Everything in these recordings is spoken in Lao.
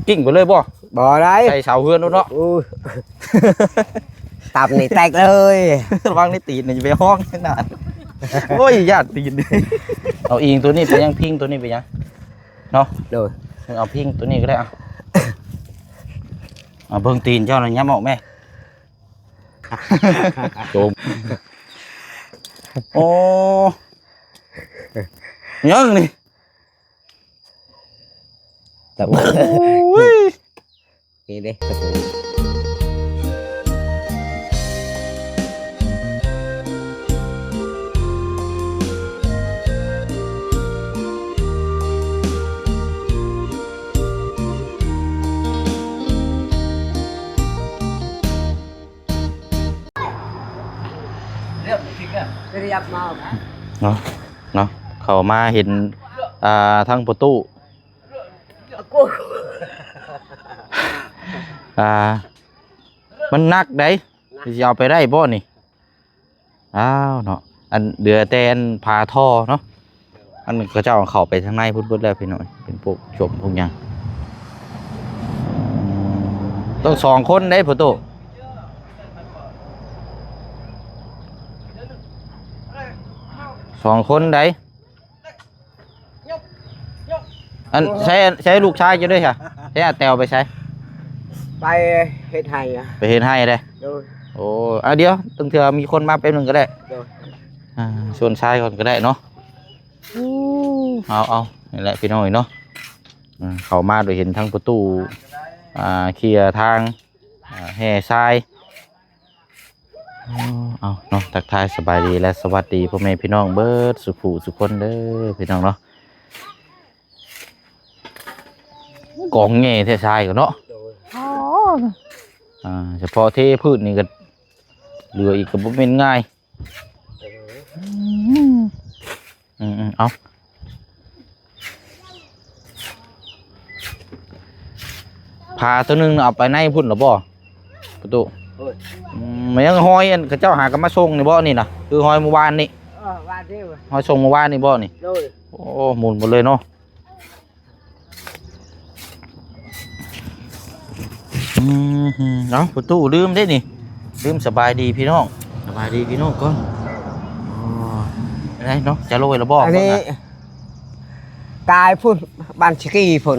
ກິ້ງໄປເລີຍບໍ່? ບໍ່ໄດ້ ໃສ່ເສົາເຮືອນໂລດເນາະ. ໂອ້ຍ ຕັບນີ້ແຕກເລີຍ. ລະວັງໃນຕີນນີ້ ຢ່າໄປຮ້ອງຂະໜາດ ໂອ້ຍ ຢ້ານຕີນ. ເອົາອີງໂຕນີ້ໄປຍັງ ພິງໂຕນີ້ໄປຍັງເນາະ. ໂດຍ ເອົາພິງໂຕນີ້ກໍໄດ້. ເອົາ ເອົາເບິ່ງຕີນເຈົ້ານະ ຫຍັບອອກແມ້. ໂຈມ ໂອ້ ຫຍັງນີ້? ຕະ ໂອ້ຍ ນີ້ເດ້ ຕະປູ. ເນາະ ເນາະ ເຂົ້າມາເຫັນ ອ່າ ທາງປະຕູ ອ່າ ມັນໜັກໃດ໋ ຊິເອົາໄປໄດ້ບໍ່ນີ້? ອ້າວເນາະ ອັນເຫຼືອແຕ່ອັນຝາທໍ່ເນາະ. ອັນເຂົາເຈົ້າເອົາເຂົ້າໄປທາງໃນພຸ້ນເບິດແລ້ວພີ່ນ້ອງ ເປັນພວກສົມພວກຫຍັງ. ຕ້ອງສອງຄົນເດ້ພໍ່ຕູ້ ສອງຄົນໃດ໋. ອັນໃຊ້ ໃຊ້ລູກຊາຍເຈົ້າເດ້ຊະ ໃຊ້ອາແຕວໄປໃສ? ໄປເຮັດໄຮ່ອະ ໄປເຮັດໄຮ່ເດ້. ໂດຍ ໂອ້ ອາ ດຽວ ຕັ້ງເທື່ອມີຄົນມາແປັບໜຶ່ງກໍໄດ້. ໂດຍ ອ່າ ຊວນຊາຍກ່ອນກໍໄດ້ເນາະ. ເອົາ ເອົາ ນີ້ແຫຼະພີ່ນ້ອງເອີຍເນາະ. ເຂົ້າມາໂດຍເຫັນທັງປະຕູ ອ່າ ເຄຍທາງ ອ່າ ແຫ່ຊາຍ. ເອົາເນາະ ທັກທາຍສະບາຍດີ ແລະ ສະຫວັດດີພໍ່ແມ່ພີ່ນ້ອງເບິດສູ່ຜູ້ສູ່ຄົນເດີພີ່ນ້ອງເນາະ. ກອງໃຫຍ່ແທ້ຊາຍກໍເນາະ. ໂດຍ ອ່າ ສະເພາະເທພື້ນນີ້ກໍເຫຼືອອີກ ກໍບໍ່ແມ່ນງ່າຍ. ເອີ ອືມ ອືມ ເອົາ ພາໂຕໜຶ່ງເອົາໄປໃນພຸ້ນລະບໍ່ ປະຕູ? ໂອ້ຍ ອືມ ມັນຍັງຮອຍ ອັນເຂົາເຈົ້າຫາກໍມາສົ່ງນີ້ບໍ່ນີ້ນະ ຄືຮອຍມື້ວານນີ້? ເອີ ວານນີ້ ຮອຍສົ່ງມື້ວານນີ້ບໍ່ນີ້? ໂດຍ ໂອ້ ໝຸນໝົດເລີຍເນາະ. ອືມ ເອົ້າ ປະຕູລືມເດ້ນີ້ ລືມສະບາຍດີພີ່ນ້ອງ ສະບາຍດີພີ່ນ້ອງກ່ອນ. ອໍ ໄດ້ເນາະ ຈະໂລຍລະບໍ່? ອັນນີ້ ເບິ່ງນະ ກາຍພຸ້ນ ບ້ານສະກີພຸ້ນ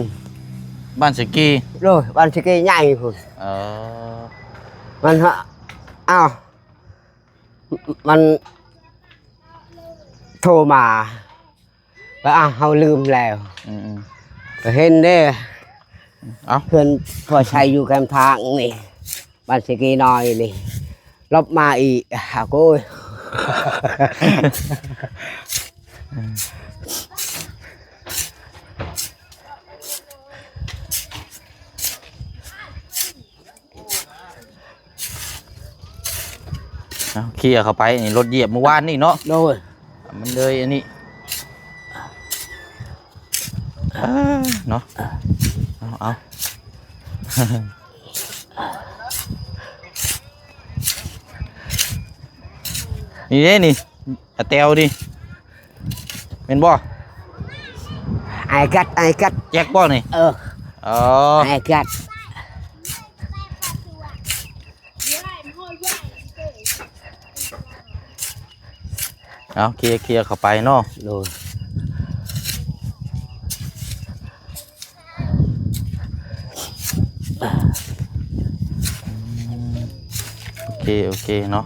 ບ້ານສະກີ. ໂດຍ ບ້ານສະກີໃຫຍ່ພຸ້ນ. ເອີ ມັນ ອ້າວ ມັນໂທມາ ກໍ ອ້າວ ເຮົາລືມແລ້ວ. ອືມໆ ກໍເຫັນເດ້. ເອົ້າ ເຮືອນພໍ່ໄຊຢູ່ແຄມທາງນີ້ ບ້ານສະກີນ້ອຍນີ້ ລົບມາອີກ ໂອ້ຍ. ເອົາ ເຄຍເຂົ້າໄປນີ້ ລົດຢຽບມື້ວານນີ້ເນາະ. ໂດຍ ມັນເລີຍອັນນີ້ ເອີ ເນາະ ເອົາ ເອົາ ນີ້ເດ້ນີ້ ອາແຕວນີ້ ແມ່ນບໍ່? ອ້າຍກັດ ອ້າຍກັດ ແຈັກບໍ່ນີ້? ເອີ ອໍ ອ້າຍກັດ. ເອົາ ເຄຍ ເຄຍເຂົ້າໄປເນາະ. ໂດຍ ໂອເຄ ໂອເຄເນາະ.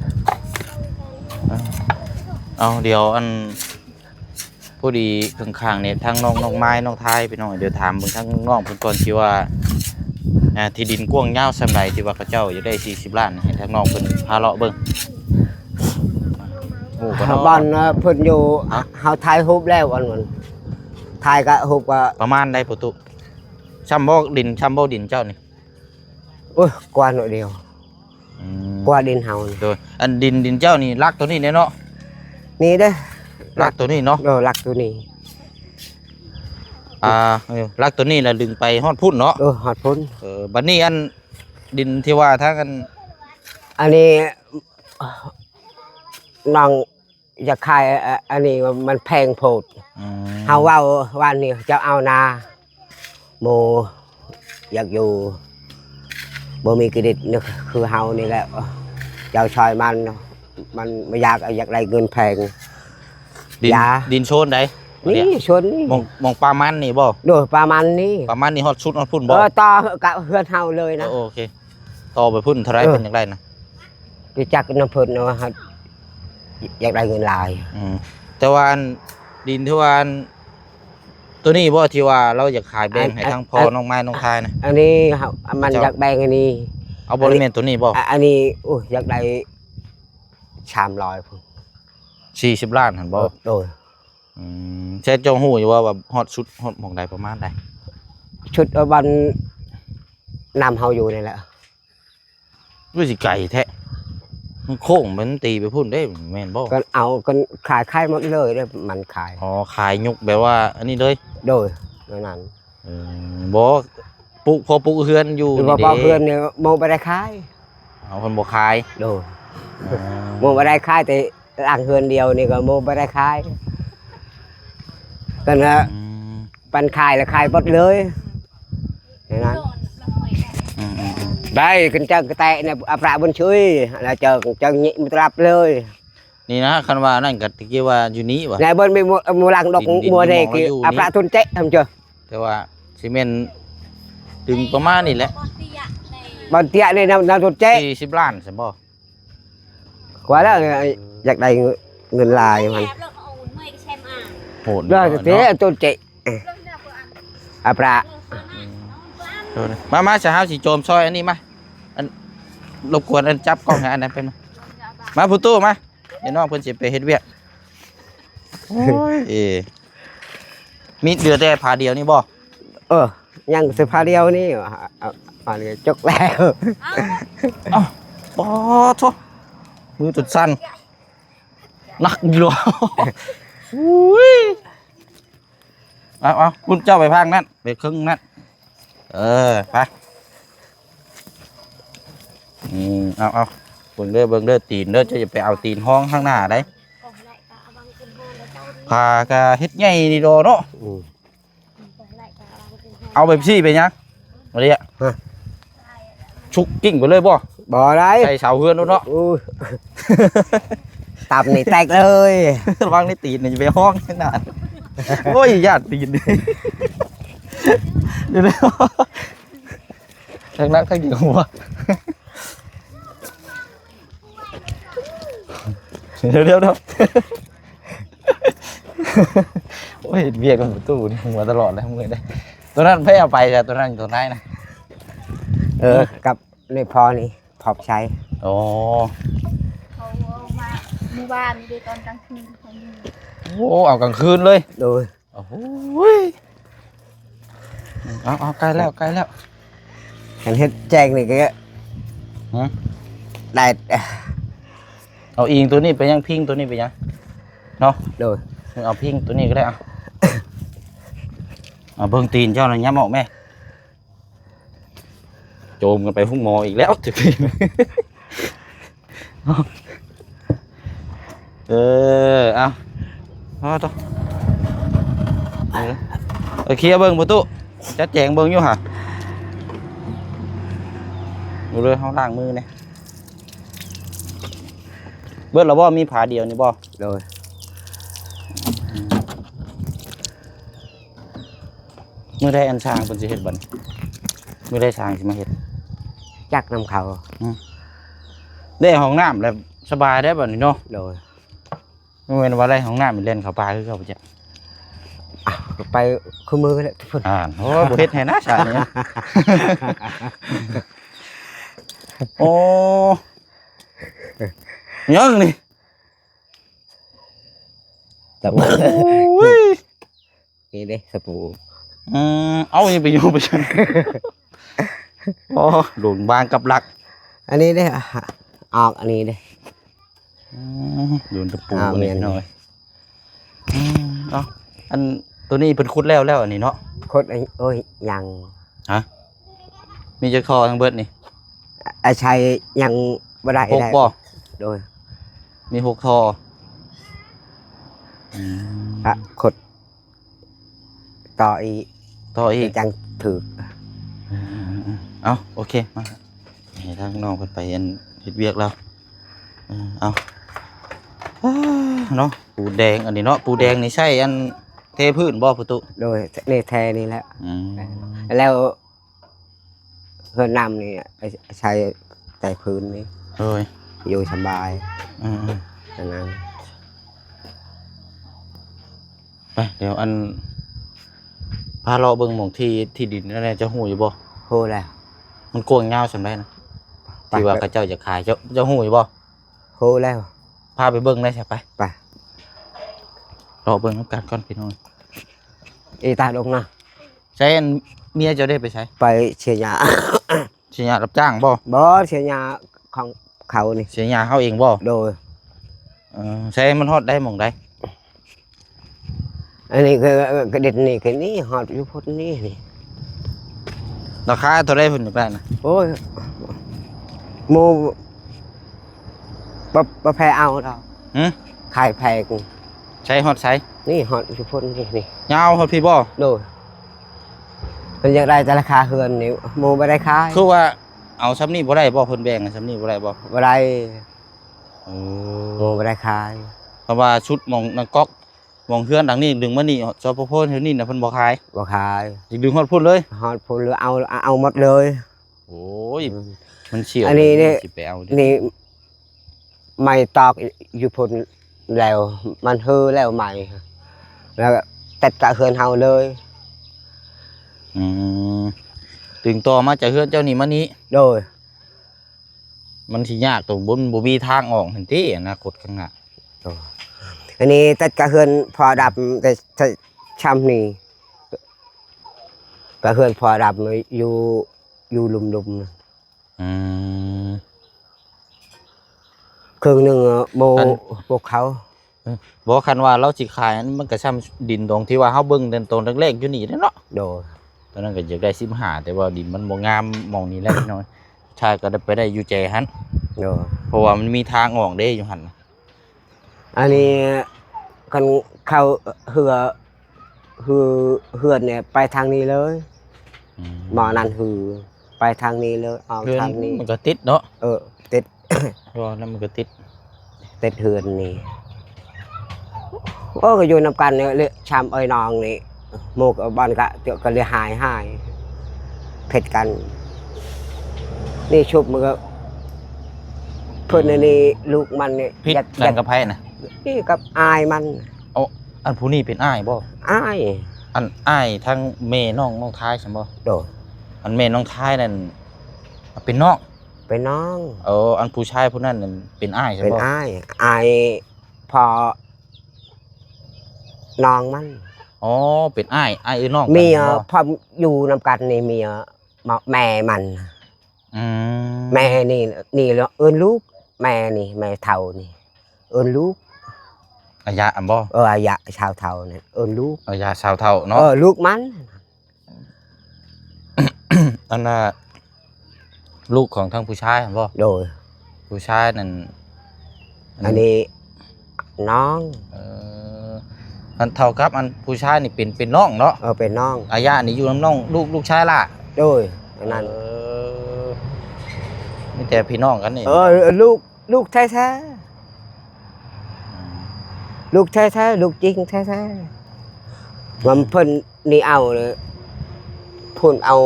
ເອົາ ດຽວອັນ ພໍດີຂ້າງໆນີ້ ທາງນ້ອງ ນ້ອງມາຍ ນ້ອງທາຍ ພີ່ນ້ອງ ດຽວຖາມເບິ່ງທາງນ້ອງເພິ່ນກ່ອນ ທີ່ວ່າ ອ່າ ທີ່ດິນກວ້າງຍາວສ່ຳໃດ ທີ່ວ່າເຂົາເຈົ້າຢາກໄດ້ສີ່ສິບລ້ານ ໃຫ້ທາງນ້ອງເພິ່ນພາເລາະເບິ່ງ. ໂອ້ ບ່ອນເພິ່ນຢູ່ ເຮົາຖ່າຍຮູບແລ້ວ ອັນນັ້ນ ຖ່າຍກະຮູບກະປະມານໃດ ປະຕູ? ຊ່ຳບໍ່ດິນ ຊ່ຳບໍ່ດິນເຈົ້ານີ້? ໂອ້ຍ ກວ່າໜ້ອຍດຽວ. ອືມ ກວ່າດິນເຮົານີ້. ໂດຍ ອັນດິນ ດິນເຈົ້ານີ້ຫຼັກໂຕນີ້ແນ່ເນາະ? ນີ້ເດ້ ຫຼັກໂຕນີ້ເນາະ? ເອີ ຫຼັກໂຕນີ້. ອ່າ ເອີ ຫຼັກໂຕນີ້ລະດຶງໄປຮອດພຸ້ນເນາະ? ເອີ ຮອດພຸ້ນ. ເອີ ບັດນີ້ອັນດິນທີ່ວ່າທາງອັນ ອັນນີ້ນ້ອງ ຢາກຂາຍ ອະ ອັນນີ້ມັນແພງໂພດ. ອືມ ເຮົາເວົ້າວານນີ້ ເຈົ້າເອົານາໝູ່ ຢາກຢູ່ ບໍ່ມີເຄຣດິດຄືເຮົານີ້ແຫຼະ ເຈົ້າຊ່ອຍມັນ ມັນບໍ່ຢາກ ຢາກໄດ້ເງິນແພງ ດິນ ຢາ ດິນໂຊນໃດ? ນີ້ ນີ້ ໂຊນນີ້ ໝ່ອງ ໝ່ອງປາມັນນີ້ບໍ່? ໂດຍ ປາມັນນີ້ ປາມັນນີ້ຮອດສຸດຮອດພຸ້ນບໍ່? ເອີ ຕໍ່ກັບເຮືອນເຮົາເລີຍນະ ໂອເຄ ຕໍ່ໄປພຸ້ນເທົ່າໃດ ເອີ ເພິ່ນຢາກໄດ້ນະ? ໄປຈັກນຳເພິ່ນວ່າ ຢາກໄດ້ເງິນຫຼາຍ ອືມ ແຕ່ວ່າອັນ ດິນທີ່ວ່າອັນ ໂຕນີ້ບໍ່ ທີ່ວ່າລາວຢາກຂາຍແບ່ງໃຫ້ ອັນ ທາງພໍ່ ອັນ ນ້ອງໄມ້ນ້ອງທາຍນະ? ອັນ ອັນນີ້ເຮົາ ມັນຢາກແບ່ງອັນນີ້ ເອົາບໍ່ ອັນນີ້ ແມ່ນໂຕນີ້ບໍ່? ອາ ອັນນີ້ ໂອ້ຍ ຢາກໄດ້ສາມຮ້ອຍພຸ້ນ ສີ່ສິບລ້ານຫັ້ນບໍ່? ໂດຍ ອືມ ແຊເຈົ້າຮູ້ຢູ່ວ່າ ວ່າຮອດສຸດຮອດໝ່ອງໃດ ປະມານໃດ? ສຸດ ເອີ ບ່ອນນຳເຮົາຢູ່ນີ້ແຫຼະ. ຄືຊິໄກແທ້ ມັນໂຄ້ງ ມັນຕີໄປພຸ້ນເດ້ ແມ່ນບໍ່? ກໍເອົາ ກໍຂາຍ ຂາຍໝົດເລີຍເດ້ ມັນຂາຍ ອໍ ຂາຍຍົກແບບວ່າອັນນີ້ເລີຍ? ໂດຍ ແນວນັ້ນ ເອີ ບໍ່ ປຸກ ພໍປຸກເຮືອນຢູ່ນີ້ເດ້ ພໍປຸກເຮືອນນີ້ ໝູ່ບໍ່ໄດ້ຂາຍ ເອົາ ເພິ່ນບໍ່ຂາຍ ໂດຍ ເອີ ໝູ່ບໍ່ໄດ້ຂາຍ ແຕ່ຫຼັງເຮືອນດຽວນີ້ກໍໝູ່ບໍ່ໄດ້ຂາຍ ກໍນະ ອືມ ປັນຂາຍລະຂາຍໝົດເລີຍ ນັ້ນ ອືມໆໆ ໄດ້ກັນຈັກກະແຕະນະ ອາ ພຣະບຸນຊຸຍ ລະເຈີ ເຈີຍິມຕລັບເລີຍ ນີ້ນະ ຄັນວ່ານັ້ນກະຕະກີ້ວ່າຢູ່ນີ້ຫວາ ນາຍເບິ່ງມີໝູ່ ໝູ່ຫຼັງດອກ ດິນ ດິນ ໝູ່ເນ ທີ່ມອງວ່າຢູ່ນີ້ ອາ ພຣະທຸນເຕະ ທຳເຈີ ແຕ່ວ່າຊິແມ່ນຕຶງປະມານນີ້ແຫຼະ ບ່ອນເຕຍນີ້ນຳ ນຳທຸນເຕະ ສີ່ສິບລ້ານຊັ້ນບໍ່? ກວ່າແລ້ວ ເອີ ຢາກໄດ້ເງິນຫຼາຍມັນ ໂຫດ ເນາະ ເນາະ ຕົ້ນເຈະ ອາປາ ອືມ ມາ ມາ ສະເຮົາຊິໂຈມຊ່ອຍອັນນີ້ມາ ອັນ ລົບກວນອັນຈັບກ້ອງໃຫ້ອັນນັ້ນເປັນ ມາ ມາຜູ້ຕູ້ມາ ດຽວນ້ອງເພິ່ນຊິໄປເຮັດວຽກ ໂອ້ຍ ມີເຫຼືອແຕ່ຜາດຽວນີ້ບໍ່? ເອີ ຍັງແຕ່ຜາດຽວນີ້ ອາ ອາ ອາ ຈົກແລ້ວ ເອົ້າ ປາໂທ້ ມືຈົນສັ່ນ ໜັກຢູ່ ໂອ້ຍ ເອົາ ເອົາ ຄຸນເຈົ້າໄປພາກນັ້ນ ໄປເຄິ່ງນັ້ນ ເອີ ໄປ ອືມ ເອົາ ເອົາ ເບິ່ງເດີ ເບິ່ງເດີ ຕີນເດີ ເຈົ້າຢ່າໄປເອົາຕີນຮອງທາງໜ້າໃດ ຜາກະເຮັດໃຫຍ່ດີດອເນາະ ອືມ ເອົາແບບຊີ້ເປັນຫຍັງ? ມາເດຍ ຮະ ຊຸກກິ້ງໄປເລີຍບໍ່? ບໍ່ໄດ້ ໃສ່ເສົາເຮືອນໂລດເນາະ ໂອ້ຍ ຕຳນີ້ແຕກເລີຍ ລະວັງໄດ້ຕີນນີ້ ຢ່າໄປຮ້ອງຂະໜາດ ໂອ້ຍ ຢ້ານຕີນ ດຽວ ທັງໜັກທັງຫຍັງວະ ດຽວ ດຽວ ດຽວ ໂອ້ຍ ເຮັດວຽກກັບປະຕູນີ້ ຫົວຕະຫຼອດແລ້ວມື້ນີ້ ໂຕນັ້ນໃຜເອົາໄປຊະ ໂຕນັ້ນ ໂຕນາຍນະ ເອີ ກັບນີ້ພໍ່ນີ້ ພອບໃຊ້ ອໍ ເຂົາເອົາມາມື້ວານນີ້ເດ້ ຕອນກາງຄືນເຂົາຢູ່ ໂອ້ ເອົາກາງຄືນເລີຍ ໂດຍ ໂອ້ໂຫຍ ເອົາ ເອົາ ໃກ້ແລ້ວ ໃກ້ແລ້ວ ຄັນເຮັດແຈ້ງນີ້ກໍ ຮະ ໄດ້ ເອົາອີງໂຕນີ້ໄປຍັງ ພິງໂຕນີ້ໄປຍັງເນາະ ໂດຍ ເອົາພິງໂຕນີ້ກໍໄດ້ ເອົາ ເອົາເບິ່ງຕີນເຈົ້ານະ ຫຍັບອອກແມ້ ໂຈມກັນໄປໂຮງໝໍອີກແລ້ວ ເອີ ເອົາ ເອົາຕໍ່ ເອີ ເອີ ເຄຍເບິ່ງປະຕູ ຈັດແຈງເບິ່ງຢູ່ຫາ ເບິ່ງເລີຍ ເຮົາລ້າງມືແດ່ ເບິດແລ້ວບໍ່? ມີຜາດຽວນີ້ບໍ່? ໂດຍ. ມື້ໃດອັນຊ່າງເພິ່ນຊິເຮັດບັດນີ້? ມື້ໃດຊ່າງຊິມາເຮັດ? ຈັກນຳເຂົາ. ອືມ ໄດ້ຫ້ອງນ້ຳແລ້ວສະບາຍໄດ໋ບັດນີ້ເນາະ. ໂດຍ. ບໍ່ແມ່ນວ່າໄດ້ຫ້ອງນ້ຳແລ່ນເຂົ້າປ່າຄືເກົ່າຈ້ະ? ອ້າວ ກໍໄປຄູ່ມື້ແຫຼະທຸກຄົນ. ອ່າ ໂອ້ ບໍ່ເຮັດໃຫ້ນະຊາດນີ້. ໂອ້ ຫຍັງນີ້? ຕະປູ ໂອ້ຍ ນີ້ເດ້ ຕະປູ. ອືມ ເອົາ ນີ້ໄປຢູ່ໄປຊັ້ນ. ໂອ້ ໂດນວາງກັບຫຼັກ. ອັນນີ້ເດ້ ອາ ອອກອັນນີ້ເດ້. ອືມ ໂດນຕະປູ ອ່າ ອັນນີ້ ແມ່ນ ພີ່ນ້ອງເອີຍ. ອືມ ເອົາ ອັນໂຕນີ້ເພິ່ນຂຸດແລ້ວ ແລ້ວອັນນີ້ເນາະ? ຂຸດ ໂອ້ຍ ຍັງ. ຮະ? ມີຈັກທໍ່ທັງເບິດນີ້? ອາໄຊຍັງບໍ່ໄດ້ ຫົກບໍ່? ໂດຍ. ມີຫົກທໍ່. ອືມ ອະ ຂຸດຕໍ່ອີກ ຕໍ່ອີກ ຈັ່ງຖືກ. ອືມ ເອົາ ໂອເຄ ມາ ໃຫ້ທາງນ້ອງເພິ່ນໄປອັນເຮັດວຽກແລ້ວ. ເອີ ເອົາ ອ້າ ເນາະ ປູແດງ ອັນນີ້ເນາະ ປູແດງນີ້ໃຊ້ອັນເທພື້ນບໍ່ ປະຕູ? ໂດຍ ເນ ແທນີ້ແຫຼະ. ອືມ ແລ້ວເຮືອນນ້ຳນີ້ໃຊ້ແຕ່ພື້ນນີ້. ໂດຍ ຢູ່ສະບາຍ. ອືມໆ ອັນນັ້ນ. ໄປ ດຽວອັນ ພາເລາະເບິ່ງໝ່ອງທີ່ ທີ່ດິນນັ້ນແຫຼະ ເຈົ້າຮູ້ຢູ່ບໍ່? ຮູ້ແລ້ວ. ມັນກວ້າງຍາວສ່ຳໃດນະ? ທີ່ວ່າເຂົາເຈົ້າຢາກຂາຍ ເຈົ້າ ເຈົ້າຮູ້ຢູ່ບໍ່? ຮູ້ແລ້ວ. ພາໄປເບິ່ງໄດ້ຊະ ໄປ ໄປ ເລາະເບິ່ງນຳກັນກ່ອນພີ່ນ້ອງ. ອີຕາດົງນະ. ໃສ ອັນເມຍເຈົ້າເດ້ ໄປໃສ? ໄປເສຍຫຍ້າ. ເສຍຫຍ້າຮັບຈ້າງບໍ່? ບໍ່ ເສຍຫຍ້າຂອງເຂົານີ້. ເສຍຫຍ້າເຮົາເອງບໍ່? ໂດຍ. ເອີ ໃສ ມັນຮອດໄດ້ໝ່ອງໃດ? ອັນນີ້ກໍ ກໍດິນນີ້ ກໍນີ້ ຮອດຢູ່ພຸ້ນນີ້ ນີ້. ລາຄາເທົ່າໃດເພິ່ນຢາກໄດ້ນະ? ໂອ້ຍ ໝູ່ບໍ່ ບໍ່ແພເອົາດອກ. ຫື? ຂາຍແພງ. ໃສ ຮອດໃສ? ນີ້ ຮອດຢູ່ພຸ້ນນີ້ ນີ້. ຍາວຮອດພີ້ບໍ່? ໂດຍ. ເພິ່ນຢາກໄດ້ແຕ່ລາຄາເຮືອນນີ້ ໝູ່ບໍ່ໄດ້ຂາຍ. ຄືວ່າເອົາຊ່ຳນີ້ບໍ່ໄດ້ບໍ່? ເພິ່ນແບ່ງຊ່ຳນີ້ບໍ່ໄດ້ບໍ່? ບໍ່ໄດ້. ເອີ ໝູ່ບໍ່ໄດ້ຂາຍ. ເພາະວ່າຊຸດໝ່ອງນັ້ນກອກ ໝ່ອງເຮືອນຫຼັງນີ້ດຶງມານີ້ ສປປ ແຖວນີ້ນະ ເພິ່ນບໍ່ຂາຍ. ບໍ່ຂາຍ. ຊິດຶງຮອດພຸ້ນເລີຍ? ຮອດພຸ້ນເລີຍ ເອົາ ເອົາໝົດເລີຍ. ໂອ້ຍ ອືມ ມັນສ່ຽວ. ອັນນີ້ນີ້ ຊິໄປເອົານີ້ ໄມ້ຕອກຢູ່ພຸ້ນແລ້ວ ມັນເຫີແລ້ວໄມ້ ແລ້ວຕັດກະເຮືອນເຮົາເລີຍ. ອືມ ດຶງຕໍ່ມາຈາກເຮືອນເຈົ້ານີ້ມານີ້. ໂດຍ. ມັນຊິຍາກຕົງບົນ ບໍ່ມີທາງອອກຫັ້ນຕິ ອະນາຄົດຂ້າງໜ້າ. ໂອ້ ອັນນີ້ຕັດກະເຮືອນພໍ່ດຳ ແຕ່ ແຕ່ຊ່ຳນີ້ ກະເຮືອນພໍ່ດຳຢູ່ ຢູ່ລຸ່ມໆ. ອືມ ເຄິ່ງໜຶ່ງໝູ່ ອັນ ພວກເຂົາ. ເອີ ບໍ່ ຄັນວ່າລາວຊິຂາຍ ມັນກໍຊ່ຳດິນຕົງທີ່ວ່າເຮົາເບິ່ງແຕ່ຕົງແລກໆຢູ່ນີ້ແຫຼະເນາະ. ໂດຍ. ຕອນນັ້ນກໍຢາກໄດ້ສິບຫ້າ ແຕ່ວ່າດິນມັນບໍ່ງາມໝ່ອງນີ້ແຫຼະພີ່ນ້ອງ ຖ້າກໍໄດ້ໄປໄດ້ຢູ່ແຈຫັ້ນ. ໂດຍ. ເພາະວ່າມັນມີທາງອອກເດ້ຢູ່ຫັ້ນນະ. ອັນນີ້ຄັນເຂົ້າເຮືອ ຄືເຮືອນນີ້ໄປທາງນີ້ເລີຍ. ອືມ ໝໍນັ້ນຄືໄປທາງນີ້ເລີຍ ອອກທາງນີ້. ມັນກໍຕິດເນາະ. ເອີ ຕິດ. ເວົ້ານຳມັນກໍຕິດ ຕິດເຮືອນນີ້. ໂອ້ ກໍຢູ່ນຳກັນນີ້ແຫຼະ ຊາມເອື້ອຍນ້ອງນີ້ ໝູ່ກັບບ້ານກະ ກໍເລີຍຫາຍ ຫາຍ ຜິດກັນ. ນີ້ຊຸບມັນກໍ ເພິ່ນ ອືມ ອັນນີ້ລູກມັນນີ້ ຜິດກັນກັບໃຜນະ? ນີ້ກັບອ້າຍມັນ. ເອົາ ອັນຜູ້ນີ້ເປັນອ້າຍບໍ່? ອ້າຍ. ອັນອ້າຍທາງແມ່ນ້ອງ ນ້ອງທາຍຊັ້ນບໍ່? ໂດຍ. ອັນແມ່ນ້ອງທາຍນັ້ນເປັນນ້ອງ? ເປັນນ້ອງ. ເອີ ອັນຜູ້ຊາຍຜູ້ນັ້ນນັ້ນເປັນອ້າຍຊັ້ນບໍ່? ເປັນອ້າຍ ອ້າຍພໍ່ນ້ອງມັນ. ອໍ ເປັນອ້າຍ ອ້າຍເອື້ອຍນ້ອງກັນ. ເມຍ ພໍ່ຢູ່ນຳກັນນີ້ ເມຍ ແມ່ມັນ. ອືມ ແມ່ນີ້ ນີ້ເອີ້ນລູກ ແມ່ນີ້ ແມ່ເຖົ້ານີ້ ເອີ້ນລູກ. ອາຍະຫັ້ນບໍ່? ເອີ ອາຍະຊາວເຖົ້ານັ້ນ ເອີ້ນລູກ. ອາຍະຊາວເຖົ້າເນາະ. ເອີ ລູກມັນ. ອັນນ່າ ລູກຂອງທາງຜູ້ຊາຍຫັ້ນບໍ່? ໂດຍ. ຜູ້ຊາຍນັ້ນ ອັນນີ້ນ້ອງ. ເອີ ອັນເທົ່າກັບອັນຜູ້ຊາຍນີ້ເປັນ ເປັນນ້ອງເນາະ? ເອີ ເປັນນ້ອງ. ອາຍະນີ້ຢູ່ນຳນ້ອງ ລູກ ລູກຊາຍຫຼ້າ? ໂດຍ ອັນນັ້ນ. ເອີ ມີແຕ່ພີ່ນ້ອງກັນນີ້. ເອີ ລູກ ລູກແທ້ໆ ອືມ ລູກແທ້ໆ ລູກຈິງແທ້ໆ. ວ່າເພິ່ນນີ້ເອົາເລີຍ ເພິ່ນເອົາ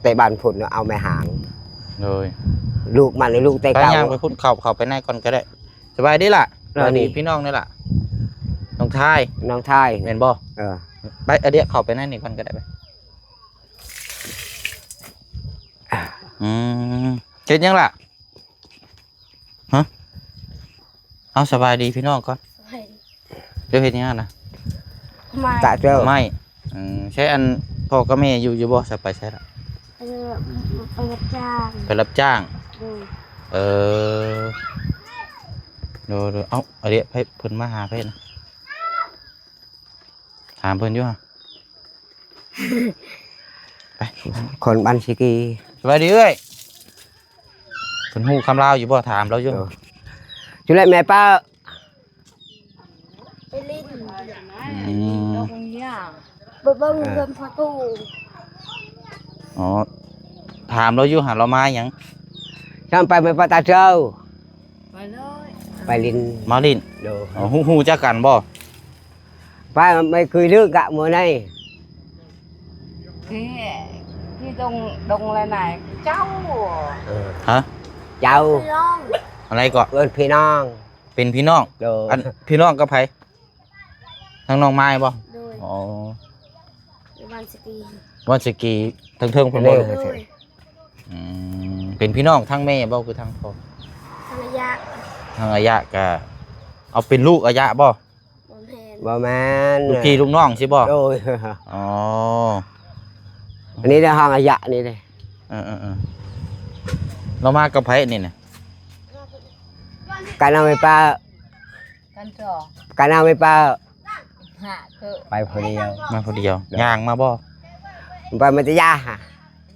ແຕ່ບ້ານພຸ້ນ ເອົາແມ່ຫາງ. ໂດຍ. ລູກມັນ ລູກແຕ່ເກົ່າ. ໄປຍ່າງໄປພຸ້ນ ເຂົ້າ ເຂົ້າໄປໃນກ່ອນກໍໄດ້. ສະບາຍດີຫຼ້າ? ສະບາຍດີພີ່ນ້ອງນີ້ຫຼ້າ? ນ້ອງທາຍ ນ້ອງທາຍ ແມ່ນບໍ່? ເອີ ໄປ ອາດຽ ເຂົ້າໄປໃນນີ້ກ່ອນກໍໄດ້ ໄປ. ອືມ ເຮັດຫຍັງຫຼ້າ? ຮະ? ເອົາ ສະບາຍດີພີ່ນ້ອງກ່ອນ. ສະບາຍດີ. ເຈົ້າເຮັດຫຍັງນະ? ໄມ້ ຕາກເຈົ້າ. ໄມ້. ອືມ ໃຊ້ອັນພໍ່ກັບແມ່ຢູ່ ຢູ່ບໍ່? ສະ ໄປໃສລະ? ເອີ ໄປຮັບຈ້າງ. ໄປຮັບຈ້າງ. ໂດຍ. ເອີ ໂດຍໆ. ເອົາ ອາເດະ ໃຜເພິ່ນມາຫາໃຜນະ? ຖາມເພິ່ນຢູ່ຫະ. ໄປ ຄົນບ້ານຊີກີ. ສະບາຍດີເອື້ອຍ. ເພິ່ນຮູ້ຄຳລາວຢູ່ບໍ່? ຖາມລາວຢູ່. ເອີ ຈຸແລະແມ່ປ້າ ໄປຫຼິ້ນ. ອືມ ໄປເບິ່ງເຮືອນພໍ່ຕູ້. ອໍ ຖາມລາວຢູ່ຫັ້ນ ລາວມາຫຍັງ? ຊ່ຳໄປແມ່ນປະຕາເຈົ້າ ໄປເລີຍ ໄປຫຼິ້ນ ມາຫຼິ້ນ. ໂດຍ ອໍ ຮູ້ ຮູ້ຈັກກັນບໍ່? ໄປ ໄປຄຸຍເລື່ອງກະມື້ໃນ ທີ່ ທີ່ດົງ ດົງລະນາຍເຈົ້າ. ເອີ ຮະ? ເຈົ້າ ອັນໃດເກາະ? ເອີ້ນພີ່ນ້ອງ ເປັນພີ່ນ້ອງ. ໂດຍ ອັນ ພີ່ນ້ອງກັບໃຜ? ທາງນ້ອງມາຍບໍ່? ໂດຍ ອໍ ຢູ່ບ້ານສະກີ ບ້ານສະກີ ທາງເທິງພຸ້ນບໍ່? ໂດຍ ອືມ ເປັນພີ່ນ້ອງທາງແມ່ບໍ່ ຄືທາງພໍ່? ທາງອາຍະ ທາງອາຍະກະ ເອົາເປັນລູກອາຍະບໍ່? ບໍ່ແມ່ນ ບໍ່ແມ່ນ ລູກພີ່ລູກນ້ອງຊີ້ບໍ່? ໂດຍ ອໍ ອັນນີ້ເດ້ ທາງອາຍະນີ້ເດ້. ເອີໆໆ ລາວມາກັບໃຜນີ້ນະ? ກັນເອົາໄປປະ ກັນຈອ ກັນເອົາໄປປະ ຫາເກີ ໄປຜູ້ດຽວ ມາຜູ້ດຽວ. ໂດຍ ຍ່າງມາບໍ່? ໄປມັນຈະຢາຫາ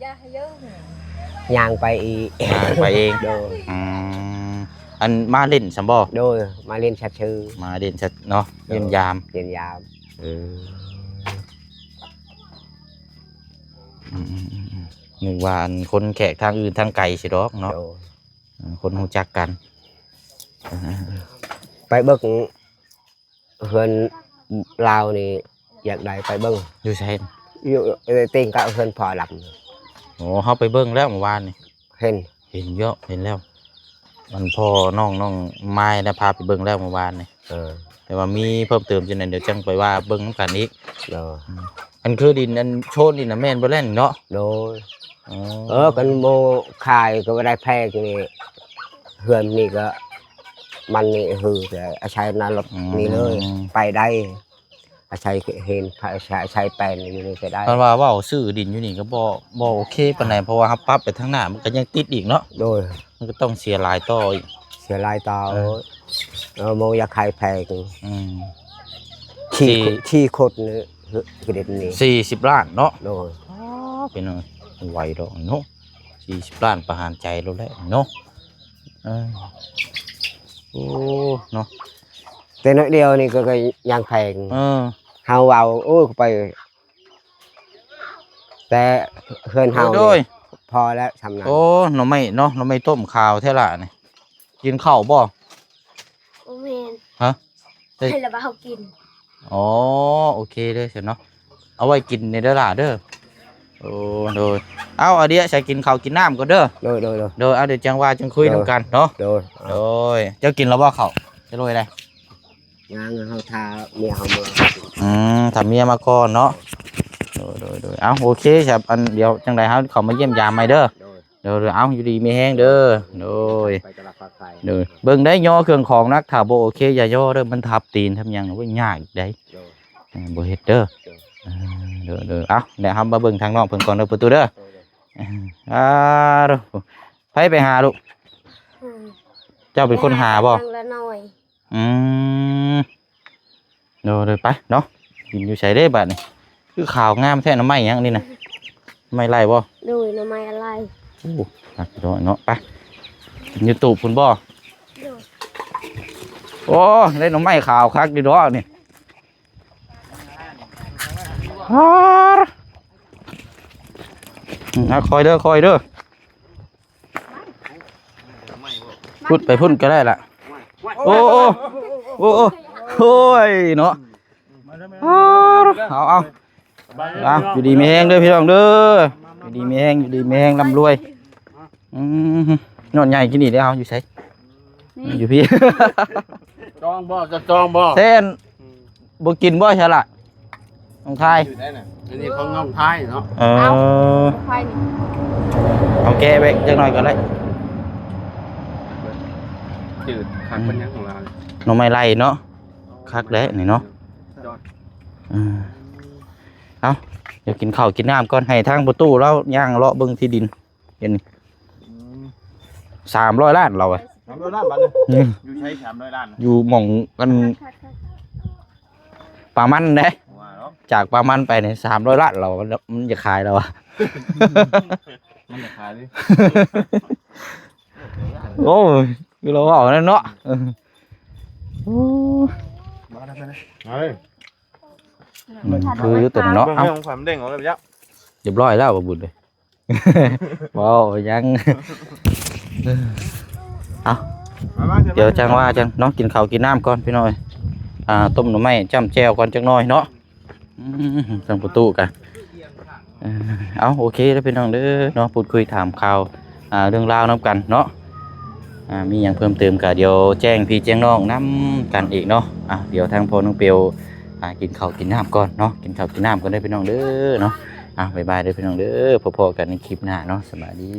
ຢ່າໃຫ້ເຢີ ຍ່າງໄປອີກ ຍ່າງໄປເອງ. ໂດຍ ອືມ ອັນມາຫຼິ້ນຊັ້ນບໍ່? ໂດຍ ມາຫຼິ້ນຊັດຊື່ ມາຫຼິ້ນຊັດເນາະ. ໂດຍ ຢ້ຽມຢາມ ຢ້ຽມຢາມ. ເອີ ອືມໆໆ ນຶກວ່າອັນຄົນແຂກທາງອື່ນທາງໄກຊິດອກເນາະ. ໂດຍ ເອີ ຄົນຮູ້ຈັກກັນ ໄປເບິ່ງ ເຮືອນລາວນີ້ ຢາກໄດ້ໄປເບິ່ງ. ຢູ່ໃສ? ຢູ່ ເອີ ຕີນກະເຮືອນພໍ່ດຳ. ໂອ້ ເຮົາໄປເບິ່ງແລ້ວມື້ວານນີ້ ເຫັນ ເຫັນຢູ່ ເຫັນແລ້ວ ອັນພໍ່ນ້ອງ ນ້ອງມາຍນະ ພາໄປເບິ່ງແລ້ວມື້ວານນີ້. ເອີ ແຕ່ວ່າມີເພີ່ມເຕີມຈັ່ງໃດ ດຽວຈັ່ງໄປວ່າເບິ່ງນຳກັນອີກ. ໂດຍ ອືມ ອັນຄືດິນ ອັນໂຊນນີ້ນະ ແມ່ນບໍ່ແລ້ວນີ້ເນາະ? ໂດຍ ອໍ ເອີ ຄັນບໍ່ຂາຍກໍບໍ່ໄດ້ແພງນີ້ ເຮືອນນີ້ກໍ ມັນນີ້ຄືແຕ່ອາໄສນາລົດ ອືມ ນີ້ເລີຍ ໄປໄດ້ ອາໄສເຫັນ ອາໄສ ອາໄສແປນຢູ່ນີ້ກໍໄດ້. ຄັນວ່າເວົ້າຊື້ດິນຢູ່ນີ້ກໍບໍ່ ບໍ່ໂອເຄປານໃດ ເພາະວ່າເຮົາປັບໄປທາງໜ້າ ມັນກໍຍັງຕິດອີກເນາະ. ໂດຍ ມັນກໍຕ້ອງເສຍຫຼາຍຕໍ່ອີກ ເສຍຫຼາຍຕໍ່. ເອີ ເອີ ບໍ່ຢາກຂາຍແພງ. ອືມ ທີ່ ທີ່ຄົນນີ້ ຄືເດັດນີ້ ສີ່ສິບລ້ານເນາະ. ໂດຍ ອໍ ເປັນຫຍັງໄວດອກເນາະ ສີ່ສິບລ້ານປະຫານໃຈໂລດແຫຼະເນາະ. ເອີ ໂອ້ ເນາະ ແຕ່ໜ້ອຍດຽວນີ້ກໍ ກໍຍັງແພງ. ເອີ ເຮົາເວົ້າ ໂອ້ ໄປ ແຕ່ເຮືອນເຮົາ ໂດຍ ນີ້ ໂດຍ ພໍແລ້ວຊ່ຳນັ້ນ. ໂອ້ ໜໍ່ໄມ້ເນາະ ໜໍ່ໄມ້ຕົ້ມຂາວແທ້ລະນີ້ ກິນເຂົ້າບໍ່? ບໍ່ແມ່ນ ຮະ? ໃຫ້ລະວ່າເຮົາກິນ. ອໍ ໂອເຄເດີຊັ້ນເນາະ ເອົາໄວ້ກິນແດ່ເດີຫຼ້າເດີ. ໂອ້ ໂດຍ ເອົາ ອາເດຍ ໃສ່ກິນເຂົ້າກິນນ້ຳກ່ອນເດີ. ໂດຍ ໂດຍ ໂດຍ ໂດຍ ເອົາ ດຽວຈັ່ງວ່າຈັ່ງຄຸຍນຳກັນເນາະ. ໂດຍ ໂດຍ ເຈົ້າກິນແລ້ວບໍ່ເຂົ້າ? ຈະໂລຍໄດ້ ຍັງ ເຮົາຖ້າເມຍເຮົາມາ. ອືມ ຖ້າເມຍມາກ່ອນເນາະ. ໂດຍ ໂດຍ ໂດຍ ເອົາ ໂອເຄ ຄັບ ອັນ ດຽວຈັ່ງໃດເຮົາເຂົ້າມາຢ້ຽມຢາມໃໝ່ເດີ. ໂດຍ ໂດຍ ໂດຍ ເອົາ ຢູ່ດີມີແຮງເດີ. ໂດຍ ໄປຕະຫຼາດປາກໄຊ. ໂດຍ ເບິ່ງໄດ້ຍໍເຄື່ອງຂອງໜັກ ຖ້າບໍ່ໂອເຄຢ່າຍໍເດີ ມັນທັບຕີນທັບຫຍັງ ໂອ້ຍ ຍາກອີກໄດ໋. ໂດຍ ເອີ ບໍ່ເຮັດເດີ. ໂດຍ ເອີ ໂດຍ ໂດຍ ເອົາ ແລ້ວເຮົາມາເບິ່ງທາງນ້ອງເພິ່ນກ່ອນເດີ ປະຕູເດີ. ໂດຍ ໂດຍ ອ່າ ໂດ ໃຜໄປຫາລູກ? ອືມ ເຈົ້າເປັນຄົນຫາບໍ່? ນາງລະນ້ອຍ. ອືມ ໂດຍ ໂດຍ ໄປເນາະ. ກິນຢູ່ໃສເດ້ບາດນີ້ ຄືຂາວງາມແທ້ ໜໍ່ໄມ້ຫຍັງນີ້ນະ? ໜໍ່ໄມ້ໄລ່ບໍ່? ໂດຍ ໜໍ່ໄມ້ໄລ່. ໂອ້ ຄັກດອກເນາະ. ໄປ ກິນຢູ່ຕູບພຸ້ນບໍ່? ໂດຍ ໂອ້ ໄດ້ໜໍ່ໄມ້ຂາວຄັກດີດອກນີ້. ອາ ຄ່ອຍເດີ ຄ່ອຍເດີ. ພຸ້ນໄປພຸ້ນກໍໄດ້ລະ. ໂອ້ ໂອ້ ໂອ້ ໂອ້ຍເນາະ. ເອົາ ເອົາ ເອົາ ຢູ່ດີມີແຮງເດີພີ່ນ້ອງເດີ ຢູ່ດີມີແຮງ ຢູ່ດີມີແຮງ ລ່ຳລວຍ. ອືມ ຍອດໃຫຍ່ກິນນີ້ເດ້. ເຮົາຢູ່ໃສ? ນີ້ ຢູ່ພີ້. ຈອງບໍ່? ຈະຈອງບໍ່? ແທ້ນ ອືມ ບໍ່ກິນບໍ່ຊະລະ ນ້ອງທາຍ? ຢູ່ໄດ້ນະ ອັນນີ້ຂອງນ້ອງທາຍເນາະ. ເອີ ເອົາ ນ້ອງທາຍນີ້ ເອົາແກະໄວ້ຈັກໜ່ອຍກໍໄດ້. ຈືດຄັກ ອືມ ເປັນຫຍັງຂອງລາວ? ໜໍ່ໄມ້ໄລ່ເນາະ. ອໍ ຄັກແຫຼະນີ້ເນາະ. ຍອດ. ເອີ ເອົາ ດຽວກິນເຂົ້າກິນນ້ຳກ່ອນ ໃຫ້ທາງພໍ່ຕູ້ລາວຍ່າງເລາະເບິ່ງທີ່ດິນ. ເຫັນ ອືມ ສາມຮ້ອຍລ້ານລາວວ່າ. ສາມຮ້ອຍລ້ານບາດນີ້. ອືມ ຢູ່ໃສສາມຮ້ອຍລ້ານ? ຢູ່ໝ່ອງອັນ ປາມັນເດ້. ວ່າເນາະ ຈາກປາມັນໄປນີ້ສາມຮ້ອຍລ້ານລາວວ່າ ມັນຈະຂາຍລາວວ່າ. ມັນຈະຂາຍເດ້. ໂອ້ຍ ຄືລາວເວົ້ານັ້ນເນາະ. ໂອ້ ມາແລ້ວ ມາແລ້ວ. ເອີ ມັນຄືຢູ່ຕົວເນາະ. ເບິ່ງໃຫ້ຂອງຂວັນເດ້ງອອກແລ້ວ. ຮຽບຮ້ອຍແລ້ວ ບໍ່ບຸນເດ້. ເວົ້າຫຍັງ ເອົ້າ ມາໆ ດຽວຈັ່ງວ່າກັນເນາະ ກິນເຂົ້າກິນນ້ຳກ່ອນພີ່ນ້ອງເອີຍ ອ່າ ຕົ້ມໜໍ່ໄມ້ຈ້ຳແຈ່ວກ່ອນຈັກໜ່ອຍເນາະ. ອືມ ທາງປະຕູກະ ເອີ ເອົາ ໂອເຄເດີພີ່ນ້ອງເດີເນາະ ພູດຄຸຍຖາມຂ່າວ ອ່າ ເລື່ອງລາວນຳກັນເນາະ ອ່າ ມີຫຍັງເພີ່ມເຕີມກະດຽວແຈ້ງພີ່ແຈ້ງນ້ອງນຳກັນອີກເນາະ. ອ່າ ດຽວທາງພໍ່ນ້ອງເປວ ອ່າ ກິນເຂົ້າກິນນ້ຳກ່ອນເນາະ ກິນເຂົ້າກິນນ້ຳກ່ອນເດີພີ່ນ້ອງເດີເນາະ. ອ່າ ບາຍບາຍເດີພີ່ນ້ອງເດີ ພໍ້ໆກັນໃນຄລິບໜ້າເນາະ ສະບາຍດີ.